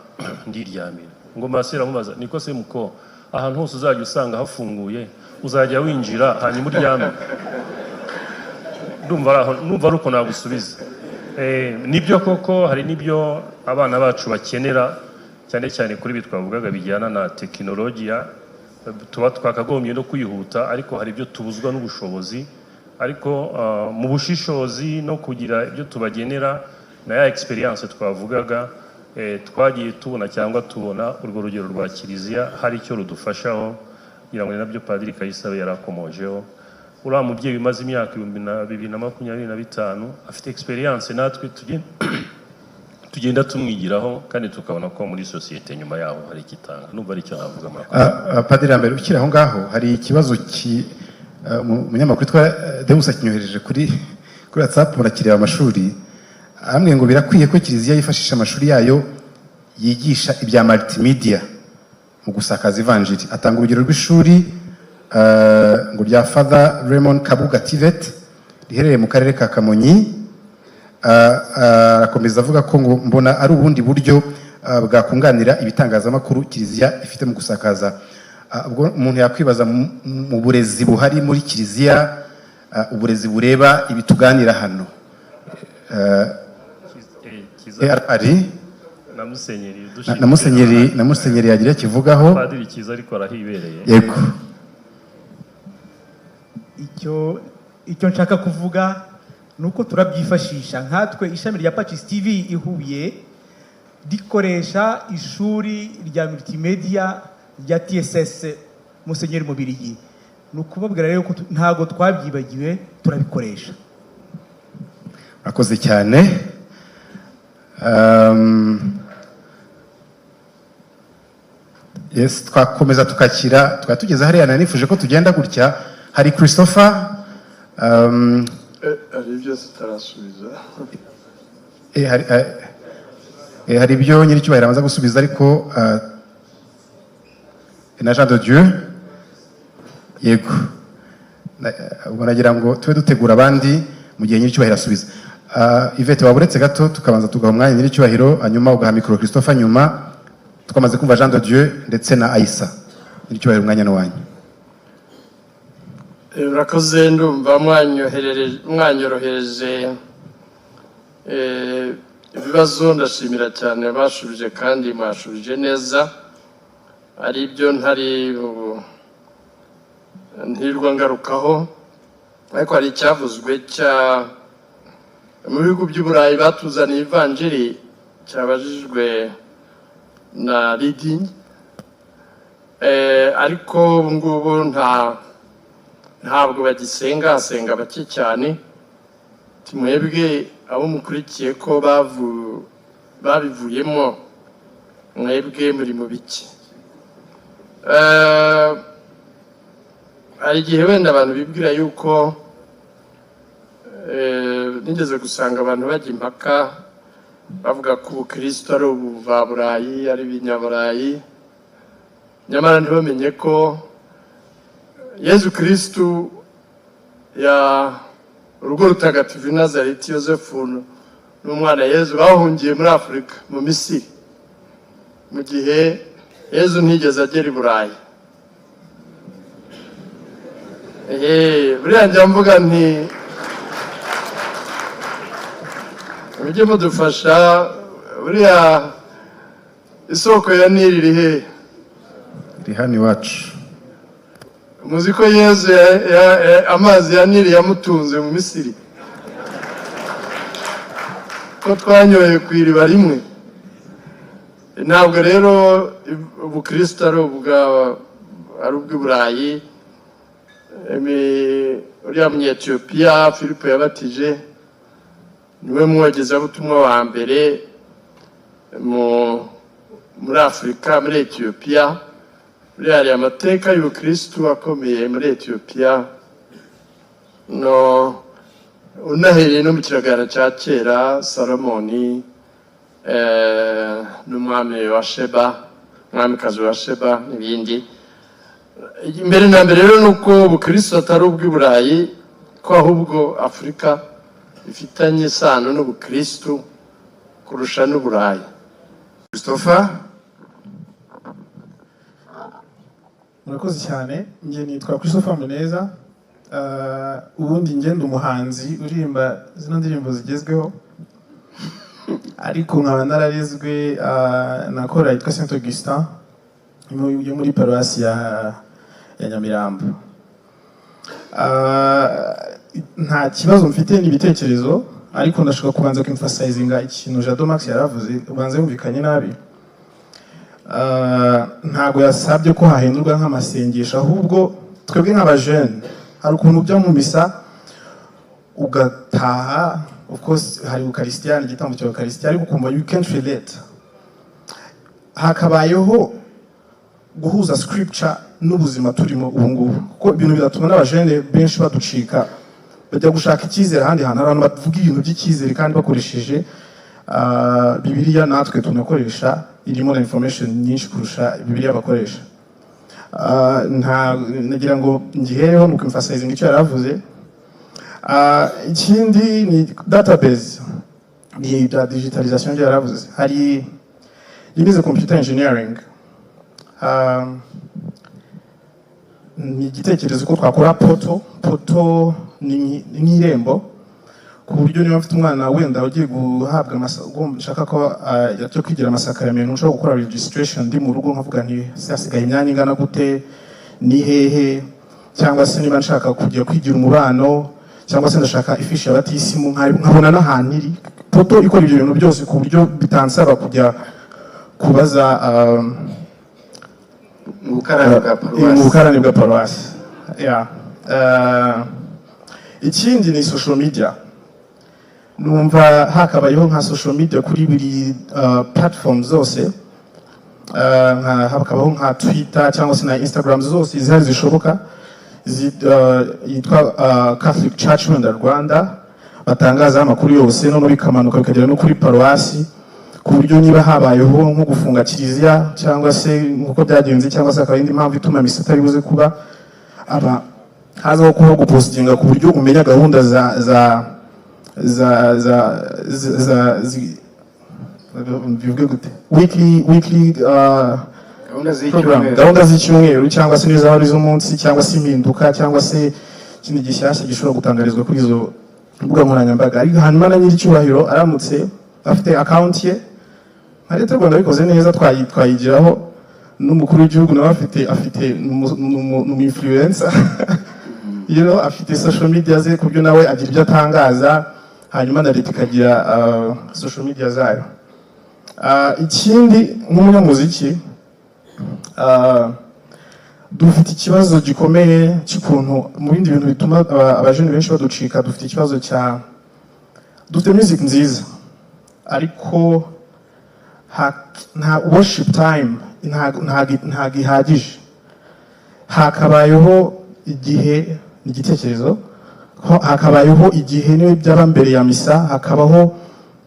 ndiryamira. Ngo masera amubaza: "Niko se muko, ahantu hose uzajya usanga hafunguye uzajya winjira hanyuma uryame?" Ndumva ari aho, ndumva ari uko nagusubiza. Nibyo koko, hari n'ibyo abana bacu bakenera, cyane cyane kuri ibi twavugaga bijyana na tekinolojiya. Tuba twakagombye no kwihuta, ariko hari ibyo tubuzwa n'ubushobozi. Ariko mu bushishozi no kugira ibyo tubagenera na ya experience twavugaga, twagiye tubona cyangwa tubona urwo rugero rwa kiliziya hari icyo rudufashaho. Kugira ngo ni nabyo Padiri Kayisabe yarakomojeho, uriya mubyeyi umaze imyaka 2025 afite experience, natwe tugenda tumwigiraho kandi tukabona ko muri sosiyete nyuma yaho hari ikitanga. Numva ari icyo navuga, murakoze. Padiri Lambert, ukiri aho ngaho, hari ikibazo umunyamakuru witwa Deus akinyohereje kuri WhatsApp. Murakireba amashuri arambwiye ngo birakwiye ko kiliziya yifashisha amashuri yayo yigisha ibya multimedia mu gusakaza ivanjiri. Atanga urugero rw'ishuri ngo rya Father Raymond Kabuga TVET riherereye mu karere ka Kamonyi. Arakomeza avuga ko ngo mbona ari ubundi buryo bwakunganira ibitangazamakuru kiliziya ifite mu gusakaza. Ubwo umuntu yakwibaza mu burezi buhari muri kiliziya, uburezi bureba ibi tuganira hano. Ari Na musenyeri na musenyeri yagira kivugaho. Padiri Cyiza ariko arahibereye. Yego. Icyo nshaka kuvuga ni uko turabyifashisha. Nkatwe ishami rya Pacis TV i Huye rikoresha ishuri rya multimedia rya TSS Musenyeri Mubirigi. Ni ukubabwira rero ko ntabwo twabyibagiwe, turabikoresha. Murakoze cyane. Yes, twakomeza tukakira, twari tugeze hariya, nari nifuje ko tugenda gutya. Hari Christopher. Hari ibyo tutarasubiza. Hari ibyo nyiricyubahiro amaze gusubiza, ariko na Jean de Dieu, yego. Ubwo nagira ngo tube dutegura abandi mu gihe nyiricyubahiro asubiza. Yvette, waba uretse gato tukabanza tugaha umwanya nyiricyubahiro, hanyuma ugaha mikoro Christopher, nyuma twamaze kumva Jean de Dieu ndetse na Aissa. Nyiricyubahiro, umwanya ni wanyu. Urakoze. Ndumva mwanyorohereje ibibazo. Ndashimira cyane bashubije kandi mwashubije neza. Ari ibyo ntari ntirwa ngarukaho, ariko hari icyavuzwe cya mu bihugu by'Uburayi batuzaniye ivanjiri, cyabajijwe na Lidi. Ariko ubu ngubu ntabwo bagisenga, hasenga bake cyane. Mwebwe abo mukurikiye ko babivuyemo, mwebwe muri mu biki? Hari igihe wenda abantu bibwira yuko nigeze gusanga abantu bajya impaka bavuga ko ubukristo ari ubuvaburayi, ari ibinyaburayi, nyamara ntibamenye ko Yezu Kristu ya urugo rutagatifu i Nazareti, Yosefu n'umwana Yezu bahungiye muri Afurika, mu Misiri, mu gihe Yezu ntigeze agera i Burayi. Buriya njya mvuga nti mujye mudufasha, buriya isoko ya Nili iri hehe? Iri hano iwacu. Muzi ko Yezu amazi ya Nili yamutunze mu Misiri, ko twanyoye ku iriba rimwe. Ntabwo rero ubukristo ari ubw'Uburayi. Uriya munyetiyopiya Filipo yabatije niwe mwogezabutumwa wa mbere muri Afurika, muri Etiyopiya. Buriya hari amateka y'ubukristo akomeye muri Etiyopiya, no unahereye no mu kiragano cya kera, Salomoni n'umwami wa Sheba, umwamikazi wa Sheba n'ibindi. Mbere na mbere rero ni uko ubukristo atari ubw'i Burayi, ko ahubwo Afurika Bifitanye isano n'ubukristu kurusha n'Uburayi. Christopher. Murakoze cyane. Njye nitwa Christopher Muneza. Ubundi njye ndi umuhanzi uririmba zino ndirimbo zigezweho, ariko nkaba nararezwe na korali yitwa Saint Augustin yo muri paruwasi ya Nyamirambo. Nta kibazo mfite, ni ibitekerezo, ariko ndashaka kubanza kwemphasizinga ikintu Jado Max yaravuze, ubanza yumvikanye nabi. Ntabwo yasabye ko hahindurwa nk'amasengesho, ahubwo twebwe nk'abajene hari ukuntu ujya mu misa ugataha, of course hari ukarisitiya, ni igitambo cya ukarisitiya, ariko ukumva you can't relate. Hakabayeho guhuza scripture n'ubuzima turimo ubu ngubu, kuko ibintu biratuma n'abajene benshi baducika, bajya gushaka icyizere ahandi hantu. Hari abantu bavuga ibintu by'icyizere kandi bakoresheje Bibiliya natwe tunakoresha, irimo na information nyinshi kurusha Bibiliya bakoresha. Nta nagira ngo ngihereho ni ukwemphasizinga icyo yari avuze. Ikindi ni database, ni ibya digitalization ibyo yari avuze. Hari yize computer engineering. Ni igitekerezo ko twakora portal. Portal ni nk'irembo, ku buryo niba mfite umwana wenda ugiye guhabwa nshaka ko yajya kwigira amasakaramentu, nshobora gukora registration ndi mu rugo, nkavuga nti "Se hasigaye imyanya ingana gute, ni hehe?" Cyangwa se niba nshaka kujya kwigira umubano, cyangwa se ndashaka ifishi ya batisimu, nkabona n'ahantu iri. Portal ikora ibyo bintu byose ku buryo bitansaba kujya kubaza Mu bukarani bwa mu paruwasi. Bukarani bwa paruwasi, yeah. Ikindi ni social media. Numva hakabayeho nka social media kuri buri platform zose, hakabaho nka Twitter cyangwa se na Instagram zose zihari zishoboka, yitwa Catholic Church wenda Rwanda, batangaza amakuru yose, noneho bikamanuka bikagera no kuri paruwasi, ku buryo niba habayeho nko gufunga kiliziya, cyangwa se nk'uko byagenze, cyangwa se hakaba indi mpamvu ituma misa itari buze kuba, aba hazaho kuba gupostinga ku buryo umenya gahunda za bivuge gute, weekly Gahunda program, z'icyumweru. Gahunda z'icyumweru, cyangwa se n'izaba ari iz'umunsi, cyangwa se impinduka, cyangwa se ikindi gishyashya gishobora gutangarizwa kuri izo mbuga nkoranyambaga. Ariko hanyuma na nyiricyubahiro aramutse afite account ye, nka Leta y'u Rwanda bikoze neza twayigiraho, n'umukuru w'igihugu nawe afite ni umu influencer, afite social media ze, ku buryo nawe agira ibyo atangaza, hanyuma na leta ikagira social media zayo. Ikindi nk'umunyamuziki, dufite ikibazo gikomeye cy'ukuntu mu bindi bintu bituma abajene benshi baducika, dufite ikibazo cya dufite music nziza, ariko nta worship time, ntago ihagije. Hakabayeho igihe, ni igitekerezo ko hakabayeho igihe niyo byaba mbere ya misa, hakabaho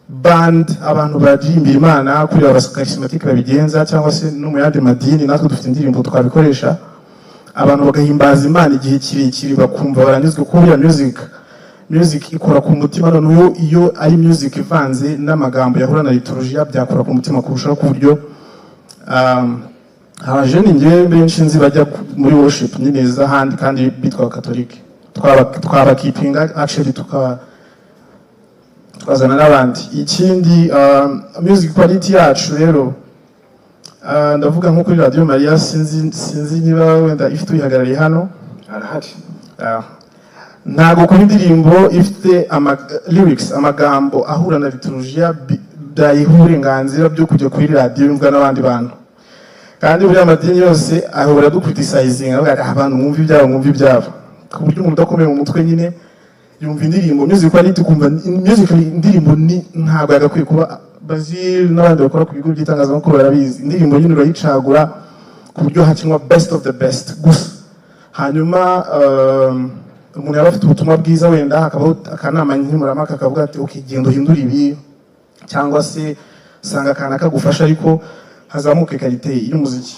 band, abantu baririmbira Imana kuri abacharismatique babigenza, cyangwa se no mu yandi madini natwe dufite indirimbo twabikoresha, abantu bagahimbaza Imana igihe kirekire, bakumva baranyuzwe, kuko buriya music ikora ku mutima. Noneho iyo ari music ivanze n'amagambo yahura na liturujia, byakora ku mutima kurushaho, ku buryo abajene ngewe benshi nzi bajya muri worship nyine z'ahandi kandi bitwa abakatolike, twabakeepinga actually, tukaba twazana n'abandi. Ikindi, music quality yacu rero, ndavuga nko kuri Radio Maria, sinzi niba wenda ifite uyihagarariye hano. Arahari. Ntabwo kuba indirimbo ifite lyrics, amagambo ahura na liturujia, byayiha uburenganzira byo kujya kuri radiyo yumvwa n'abandi bantu. Kandi buriya amadini yose ahora aducriticizinga, avuga ati, "Ah, abantu mwumva ibyabo, mwumva ibyabo," ku buryo umuntu udakomeye mu mutwe nyine yumva indirimbo music quality, ukumva music indirimbo ni ntabwo yagakwiye kuba. Bazil n'abandi bakora ku bigo by'itangazamakuru barabizi, indirimbo nyine urayicagura ku buryo hakinwa best of the best gusa. Hanyuma umuntu yaba afite ubutumwa bwiza, wenda hakabaho akanama nkemurampaka kavuga ati, "Okay, genda uhindure ibi," cyangwa se sanga akana kagufasha, ariko hazamuke qualité y'umuziki.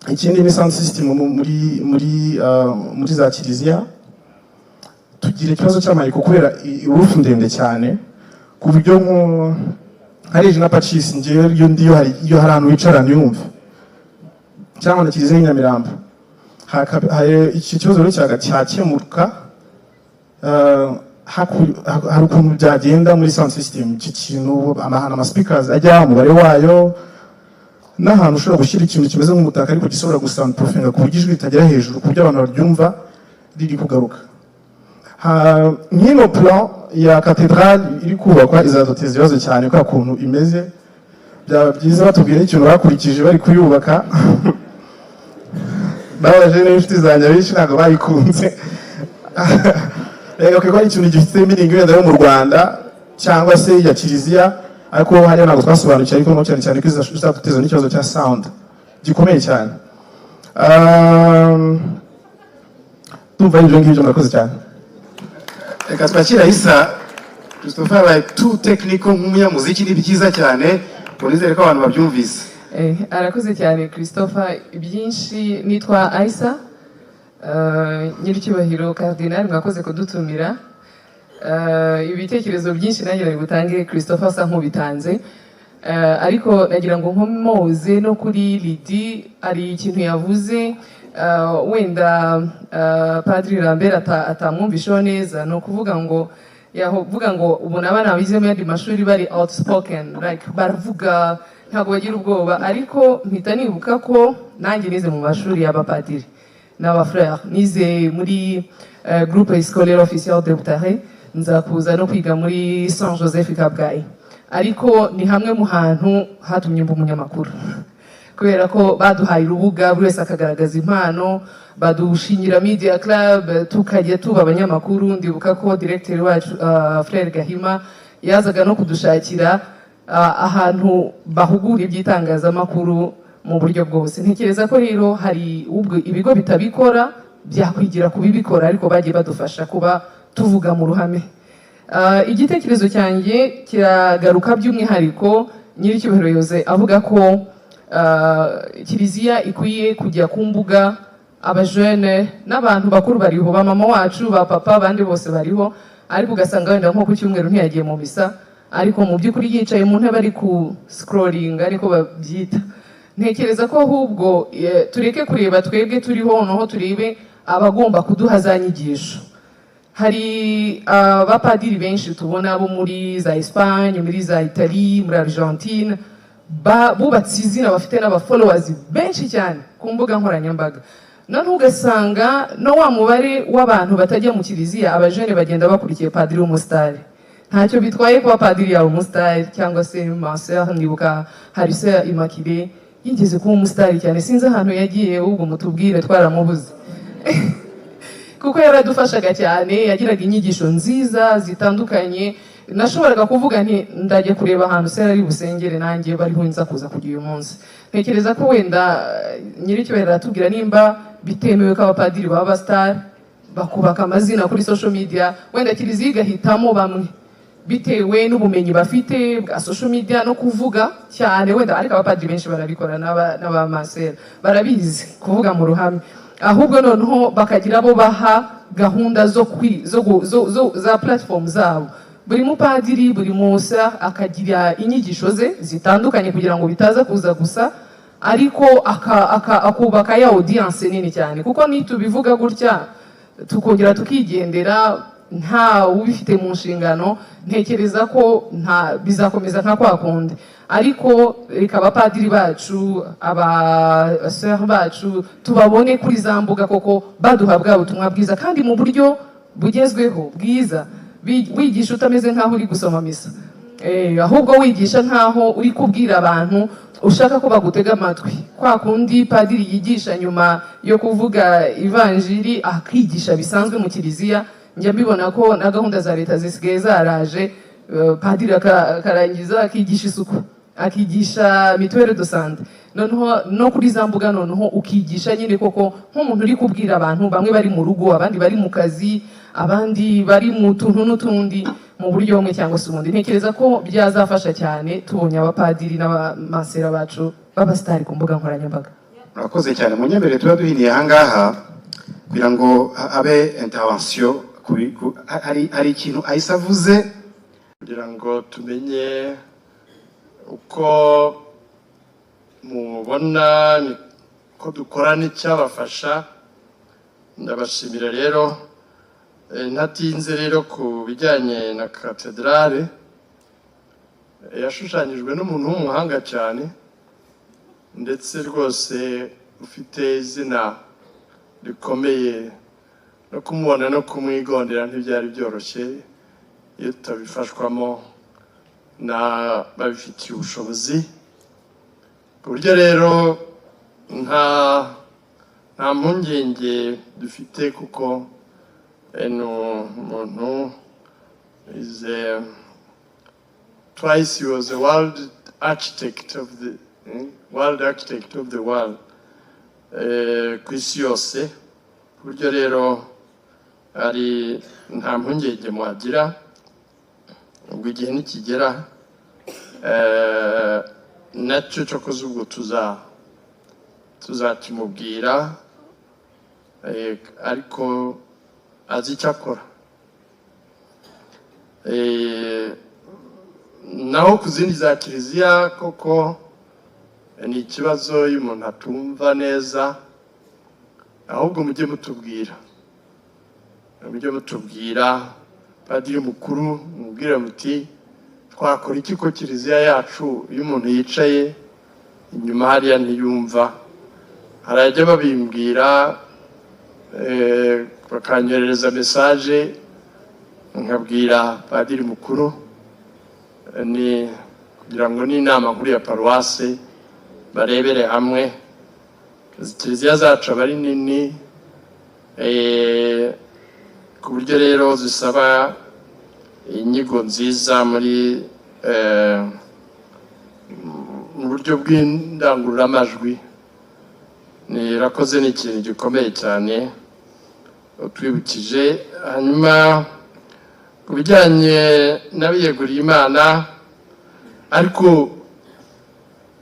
Ikindi ni sound system muri za kiliziya. Tugira ikibazo cy'amayiko kubera roof ndende cyane, ku buryo nko hari na Pacis, ngewe iyo ndiyo hari ahantu wicara ntiyumve, cyangwa na kiliziya y'i Nyamirambo. Iki kibazo rero cyakemuka, hari ukuntu byagenda muri sound system, iki kintu, ahantu ama speakers ajya, umubare wayo, n'ahantu ushobora gushyira ikintu kimeze nk'umutaka ariko gishobora gusoundproofinga ku buryo ijwi ritagera hejuru, ku buryo abantu baryumva riri kugaruka. Nk'ino plan ya cathédrale iri kubakwa izaduteza ibibazo cyane kubera ukuntu imeze. Byaba byiza batubwira ikintu bakurikije bari kuyubaka. Babaje n'inshuti zanjye abenshi ntabwo bayikunze. Reka ko ari ikintu gifite meaning wenda yo mu Rwanda cyangwa se ya kiliziya, ariko hariya ntabwo twasobanukiwe, ariko no cyane cyane ko izaduteza n'ikibazo cya sound gikomeye cyane. Ndumva ari ibyo ngibyo, murakoze cyane. Reka twakira Isa Christopher. Yabaye too technical nk'umunyamuziki, ni byiza cyane, ngo nizere ko abantu babyumvise. Arakoze cyane Christopher. Byinshi, nitwa Aisa. Nyiricyubahiro Cardinal, mwakoze kudutumira. Ibitekerezo byinshi nanjye nari butange Christopher asa nk'ubitanze. Ariko nagira ngo nkomoze no kuri Lidi, hari ikintu yavuze, wenda Padiri Lambert atamwumvisheho neza. Ni ukuvuga ngo yavuga ngo ubona abana bize mu yandi mashuri bari outspoken, like baravuga, ntabwo bagira ubwoba. Ariko mpita nibuka ko nanjye nize mu mashuri y'abapadiri n'abafrère, nize muri Groupe Scolaire Officiel de Butare, nza kuza no kwiga muri Saint Joseph Kabgayi. Ariko ni hamwe mu hantu hatumye mba umunyamakuru, kubera ko baduhaye urubuga, buri wese akagaragaza impano, badushingira media club, tukajya tuba abanyamakuru. Ndibuka ko directeur wacu, Frère Gahima, yazaga no kudushakira ahantu bahugura iby'itangazamakuru mu buryo bwose. Ntekereza ko rero hari ubwo ibigo bitabikora byakwigira kubibikora, ariko bagiye badufasha kuba tuvuga mu ruhame. Igitekerezo cyanjye kiragaruka by'umwihariko nyiricyubahiro Yoze avuga ko kiliziya ikwiye kujya ku mbuga, abajene n'abantu bakuru bariho, ba mama wacu, ba papa, abandi bose bariho, ariko ugasanga wenda nko ku cyumweru ntiyagiye mu misa, ariko mu by'ukuri yicaye mu ntebe ari ku scrolling, ariko babyita. Ntekereza ko ahubwo tureke kureba twebwe turiho, noneho turebe abagomba kuduha za nyigisho. Hari abapadiri benshi tubona bo muri za Espagne, muri za Italie, muri Argentine, bubatse izina, bafite n'aba followers benshi cyane ku mbuga nkoranyambaga. Noneho ugasanga no wa mubare w'abantu batajya mu kiliziya, abajene bagenda bakurikiye padiri w'umusitari. Ntacyo bitwaye kuba padiri yawe umusitari cyangwa se maseur. Ndibuka hari Sœur Immaculée yigeze kuba umusitari cyane, sinzi ahantu yagiye, ahubwo mutubwire, twaramubuze, kuko yaradufashaga cyane, yagiraga inyigisho nziza zitandukanye. Nashoboraga kuvuga nti ndajya kureba ahantu se ari busengere, nanjye bariho nza kuza kujya uyu munsi. Ntekereza ko wenda nyiricyubahiro aratubwira nimba bitemewe ko abapadiri baba abasitari, bakubaka amazina kuri social media, wenda kiliziya igahitamo bamwe bitewe n'ubumenyi bafite bwa social media no kuvuga cyane wenda. Ariko abapadiri benshi barabikora, n'abamasera barabizi kuvuga mu ruhame. Ahubwo noneho bakagira abo baha gahunda zo kwi, zo, gu- zo, zo, za platform zabo, buri mupadiri, buri musa akagira inyigisho ze zitandukanye, kugira ngo bitaza kuza gusa, ariko akubaka ya audience nini cyane. Kuko nitubivuga gutya tukongera tukigendera nta ubifite mu nshingano, ntekereza ko nta bizakomeza nka kwa kundi. Ariko reka abapadiri bacu, abasœur bacu, tubabone kuri za mbuga koko baduha bwa butumwa bwiza kandi mu buryo bugezweho bwiza. Wigisha utameze nk'aho uri gusoma misa, ahubwo wigisha nk'aho uri kubwira abantu ushaka ko bagutega amatwi, kwa kundi padiri yigisha nyuma yo kuvuga ivanjiri, akigisha bisanzwe mu kiliziya. Njya mbibona ko na gahunda za leta zisigaye zaraje, padiri akarangiza akigisha isuku, akigisha mutuelle de santé, noneho no kuri za mbuga noneho ukigisha nyine koko nk'umuntu uri kubwira abantu, bamwe bari mu rugo, abandi bari mu kazi, abandi bari mu tuntu n'utundi, mu buryo bumwe cyangwa se ubundi. Ntekereza ko byazafasha cyane tubonye abapadiri n'abamasera bacu b'abasitari ku mbuga nkoranyambaga. Murakoze cyane. Mu nyemerere tuba duhiniye ahangaha kugira ngo habe intervention. Hari ikintu ahise avuze. Kugira ngo tumenye uko mubona ko dukora n'icyabafasha. Ndabashimira rero. Ntatinze rero, ku bijyanye na katedrale, yashushanyijwe n'umuntu w'umuhanga cyane, ndetse rwose ufite izina rikomeye. No kumubona no kumwigondera ntibyari byoroshye iyo tutabifashwamo na babifitiye ubushobozi, ku buryo rero nta mpungenge dufite, kuko ni umuntu is a, twice he was a world architect of the world architect of the world, ku isi yose, ku buryo rero ari nta mpungenge mwagira. Ubwo igihe nikigera, nacyo cyokoze ubwo tuzakimubwira, ariko azi icyo akora. Naho ku zindi za kiliziya, koko ni ikibazo iyo umuntu atumva neza. Ahubwo mujye mutubwira padiri mukuru, mubwire muti: "Twakora iki ko kiliziya yacu iyo umuntu yicaye inyuma hariya ntiyumva?" Hari ajya babimbwira, bakanyoherereza message, nkabwira padiri mukuru, ni kugira ngo n'inama nkuru ya paruwase barebere hamwe. Kiliziya zacu aba ari nini, ku buryo rero zisaba inyigo nziza muri mu buryo bw'indangururamajwi. Nirakoze, ni ikintu gikomeye cyane utwibukije. Hanyuma ku bijyanye n'abiyeguriye Imana, ariko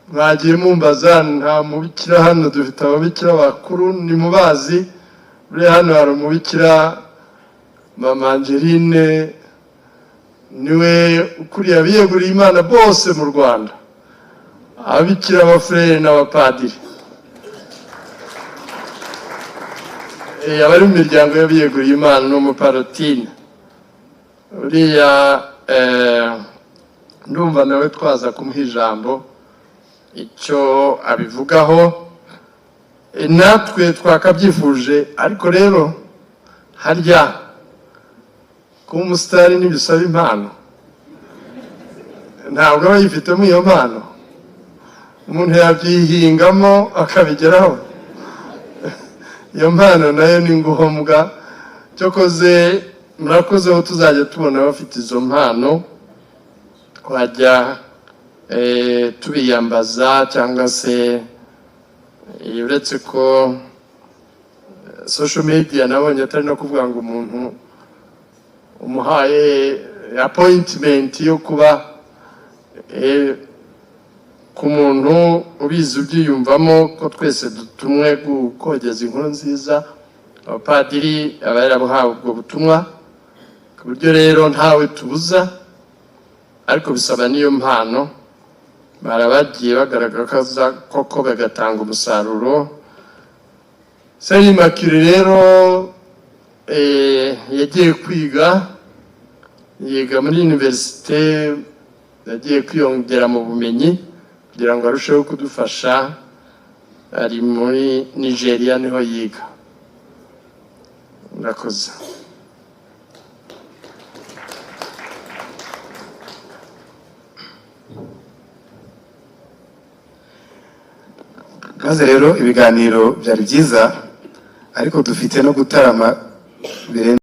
mwagiye mumbaza, nta mubikira hano. Dufite ababikira bakuru, ni mubazi. Buriya hano hari umubikira Mama Angeline, niwe ukuriye abiyeguriye Imana bose mu Rwanda, ababikira, abafurere n'abapadiri. Abari mu miryango y'abiyeguriye Imana, n'umupallottine uriya. Ndumva nawe twaza kumuha ijambo icyo abivugaho. Natwe twakabyifuje, ariko rero harya kuba umusitari ntibisaba impano? Ntabwo aba yifitemo iyo mpano, umuntu yabyihingamo akabigeraho. Iyo mpano nayo ni ngombwa. Cyokoze murakoze, aho tuzajya tubona bafite izo mpano twajya tubiyambaza, cyangwa se uretse ko social media nabonye atari no kuvuga ngo umuntu umuhaye appointment yo kuba ku muntu ubizi, ubyiyumvamo ko twese dutumwe kogeza inkuru nziza. Abapadiri aba yarabuhawe ubwo butumwa, ku buryo rero ntawe tubuza, ariko bisaba n'iyo mpano. Barabagiye bagaragaza koko bagatanga umusaruro. Sœur Immaculée rero yagiye kwiga, yiga muri université, yagiye kwiyongera mu bumenyi kugira ngo arusheho kudufasha. Ari muri Nigeria niho yiga. Murakoze. Maze rero ibiganiro byari byiza, ariko dufite no gutarama birenze.